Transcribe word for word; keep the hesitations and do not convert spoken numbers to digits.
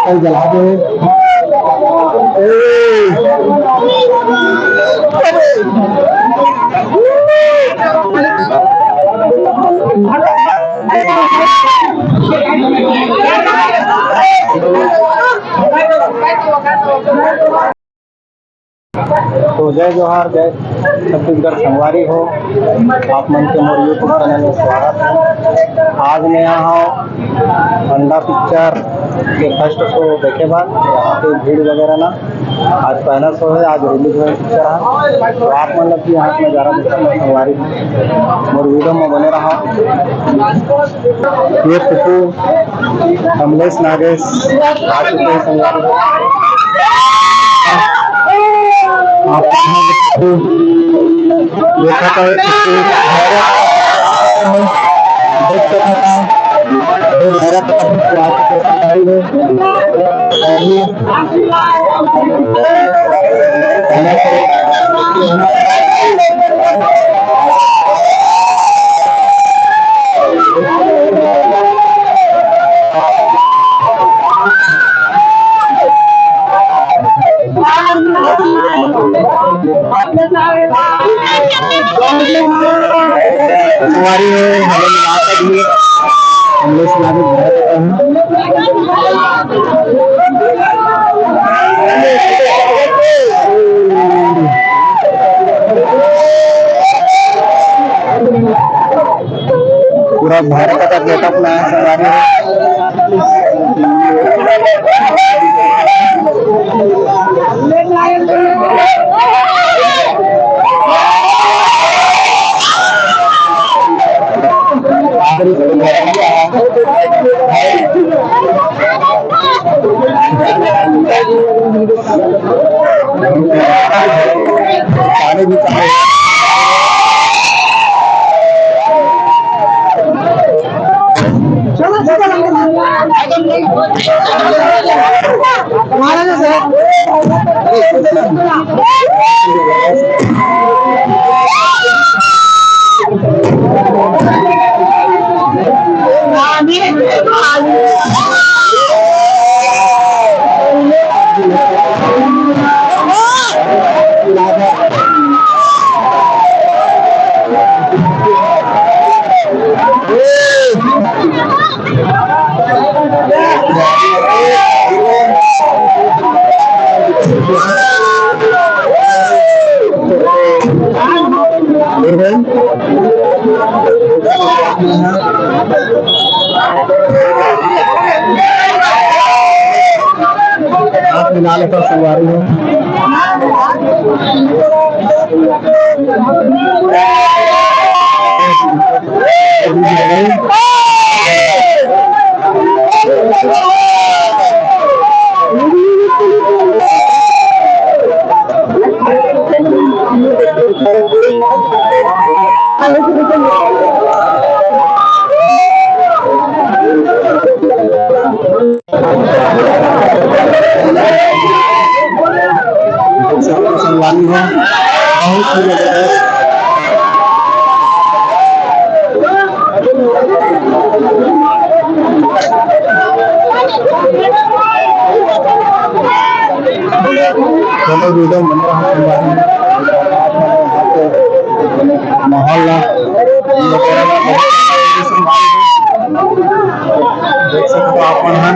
जला दे। ए। तो जय जोहार, जय छत्तीसगढ़ संगवारी हो, आप मन के मोर YouTube चैनल में स्वागत है। आज मैं यहाँ हूँ अंडा पिक्चर के फर्स्ट शो देखे बर। यहाँ पे भीड़ वगैरह ना, आज पहला शो है, आज रिलीज हुआ पिक्चर है। तो आप मन भी यहाँ पे नजारा देखो, मैं संगवारी हूँ, मोर वीडियो में बने रहा। ये फूफू कमलेश नागेश आ चुके हैं संगवारी। आप देखा था, देख सकता था, वो भैरव का फूफू आ चुके हैं संगवारी में। संगवारी हो, हमें मिलाकर भी हम लोग सुना भी बहुत होता है। पूरा भारत का गेटअप में है संगवारी हो। हाथ मिला लेता संगवारी हो। संगवारी हो, बहुत ही जबरदस्त। चलो, वीडियो बन रहा है। माहौल ला देख सकते हो आप मन ह।